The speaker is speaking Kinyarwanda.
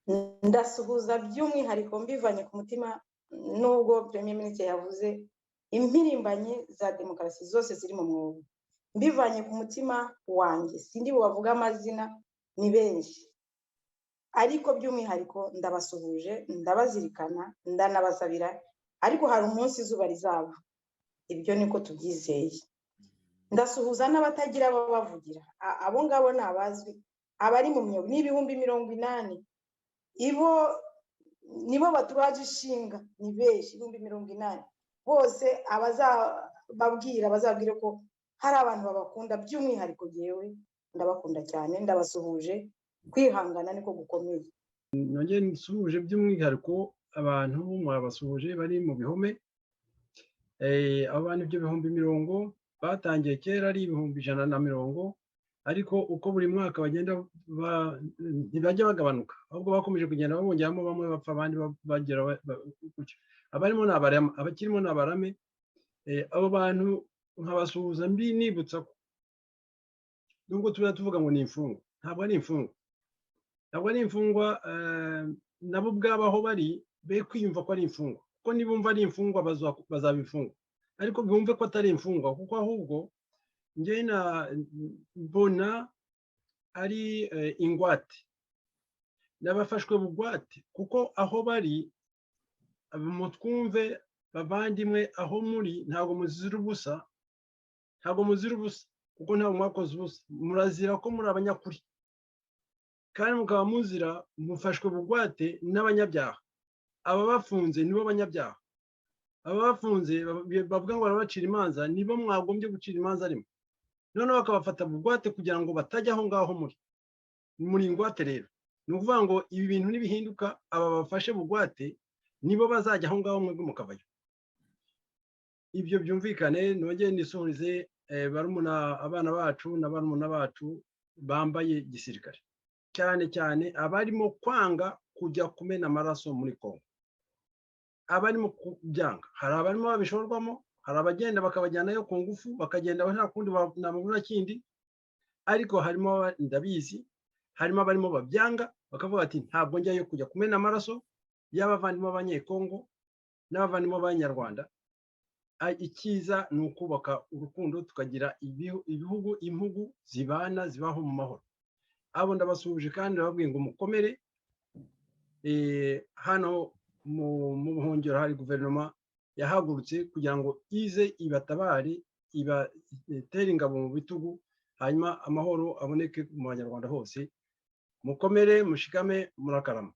Ndasuhuza by'umwihariko mbivanye ku mutima, nubwo Premier Ministre yavuze impirimbanyi za demokarasi zose ziri mu mwobo, mbivanye ku mutima wanjye, sindi bubavuge amazina, ni benshi, ariko by'umwihariko ndabasuhuje, ndabazirikana, ndanabasabira. Ariko hari umunsi izuba rizava, ibyo niko tubyizeye. Ndasuhuza n'abatagira ababavugira, abo ngabo ni abazwi, abari mu myobo ni 80,000, ibo nibo baturaje ishinga, ni benshi, 80,000 bose. Abazababwira bazabwire ko hari abantu babakunda, by'umwihariko yewe ndabakunda cyane, ndabasuhuje. Kwihangana niko gukomeye. Nongere nsuhuje by'umwihariko abantu mwabasuhuje bari mu bihome. Abo bantu, ibyo 80,000 batangiye kera ari 120,000, ariko uko buri mwaka bagenda ntibajya bagabanuka, ahubwo bakomeje kugenda babongeramo, bamwe bapfa, abandi bagera gutyo. Abarimo ni abarame, abakirimo ni abarame. Abo bantu nkabasuhuza mbi nibutsa ko nubwo tuba tuvuga ngo ni imfungwa, ntabwo ari imfungwa, ntabwo ari imfungwa. Nabo ubwabo aho bari be kwiyumva ko ari imfungwa, kuko nibumva ari imfungwa bazaba imfungwa, ariko bumve ko atari imfungwa, kuko ahubwo njye na mbona ari ingwate, n'abafashwe bugwate, kuko aho bari, mutwumve bavandimwe, aho muri ntabwo muzira ubusa, ntabwo muzira ubusa, kuko ntabwo mwakoze ubusa. Murazira ko muri abanyakuri, kandi mukaba muzira mufashwe bugwate n'abanyabyaha. Ababafunze nibo banyabyaha, ababafunze bavuga ngo barabacira imanza, nibo mwagombye gucira imanza rimwe, noneho bakabafata bugwate kugira ngo batajya aho ngaho muri ingwate. Rero ni ukuvuga ngo ibi bintu nibihinduka, aba bafashe bugwate nibo bazajya aho ngaho, mwebwe mukavayo. Ibyo byumvikane. Nongere nisuhurize barumuna, abana bacu na barumuna bacu bambaye gisirikare, cyane cyane abarimo kwanga kujya kumena amaraso muri Kongo. Abarimo kubyanga, hari abarimo babishorwamo, hari abagenda bakabajyanayo ku ngufu, bakagenda nta kundi nababura kindi, ariko harimo, ndabizi, harimo abarimo babyanga, bakavuga bati: "Ntabwo njyayo kujya kumena amaraso y'abavandimwe b'Abanyekongo n'abavandimwe b'Abanyarwanda." Icyiza ni ukubaka urukundo, tukagira ibihugu, impugu zibana, zibaho mu mahoro. Abo ndabasuhuje kandi ndababwiye ngo mukomere. Hano mu buhungiro hari guverinoma yahagurutse kugira ngo ize ibatabare, ibatere ingabo mu bitugu, hanyuma amahoro aboneke mu Banyarwanda hose. Mukomere, mushikame, murakarama.